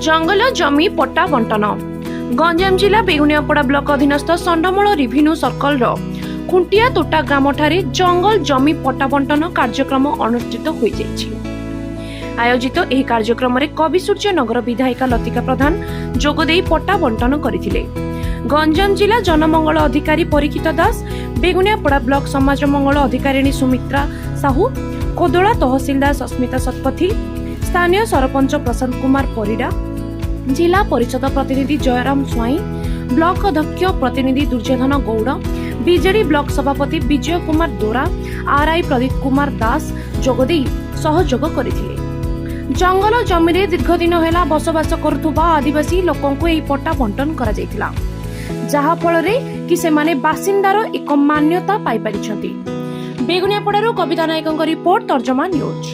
ଜଙ୍ଗଲ ଜମି ପଟ୍ଟା ବଣ୍ଟନ। ଗଞ୍ଜାମ ଜିଲ୍ଲା ବେଗୁନିଆପଡ଼ା ବ୍ଲକ ଅଧୀନସ୍ଥ ଷଣ୍ଢମୂଳ ରିଭିନ୍ୟୁ ସର୍କଲର ଖୁଣ୍ଟିଆ ତୋଟା ଗ୍ରାମଠାରେ ଜଙ୍ଗଲ ଜମି ପଟ୍ଟା ବଣ୍ଟନ କାର୍ଯ୍ୟକ୍ରମ ଅନୁଷ୍ଠିତ ହୋଇଯାଇଛି। ଆୟୋଜିତ ଏହି କାର୍ଯ୍ୟକ୍ରମରେ କବିସୂର୍ଯ୍ୟନଗର ବିଧାୟିକା ଲତିକା ପ୍ରଧାନ ଯୋଗଦେଇ ପଟ୍ଟା ବଣ୍ଟନ କରିଥିଲେ। ଗଞ୍ଜାମ ଜିଲ୍ଲା ଜନମଙ୍ଗଳ ଅଧିକାରୀ ପରୀକ୍ଷିତ ଦାସ, ବେଗୁନିଆପଡ଼ା ବ୍ଲକ ସମାଜ ମଙ୍ଗଳ ଅଧିକାରିଣୀ ସୁମିତ୍ରା ସାହୁ, କୋଦଳା ତହସିଲଦାର ସସ୍ମିତା ଶତପଥୀ, ସ୍ଥାନୀୟ ସରପଞ୍ଚ ପ୍ରଶାନ୍ତ କୁମାର ପରିଡ଼ା, ଜିଲ୍ଲା ପରିଷଦ ପ୍ରତିନିଧି ଜୟରାମ ସ୍ୱାଇଁ, ବ୍ଲକ ଅଧ୍ୟକ୍ଷ ପ୍ରତିନିଧି ଦୁର୍ଯ୍ୟୋଧନ ଗୌଡ଼, ବିଜେଡି ବ୍ଲକ ସଭାପତି ବିଜୟ କୁମାର ଦୋରା, ଆର୍ଆଇ ପ୍ରଦୀପ କୁମାର ଦାସ ଯୋଗଦେଇ ସହଯୋଗ କରିଥିଲେ। ଜଙ୍ଗଲ ଜମିରେ ଦୀର୍ଘଦିନ ହେଲା ବସବାସ କରୁଥିବା ଆଦିବାସୀ ଲୋକଙ୍କୁ ଏହି ପଟ୍ଟା ବଣ୍ଟନ କରାଯାଇଥିଲା, ଯାହାଫଳରେ କି ସେମାନେ ବାସିନ୍ଦାର ଏକ ମାନ୍ୟତା ପାଇପାରିଛନ୍ତି। ବେଗୁନିଆପଡ଼ାରୁ କବିତା ନାୟକଙ୍କ ରିପୋର୍ଟ, ତର୍ଜମା ନ୍ୟୁଜ୍।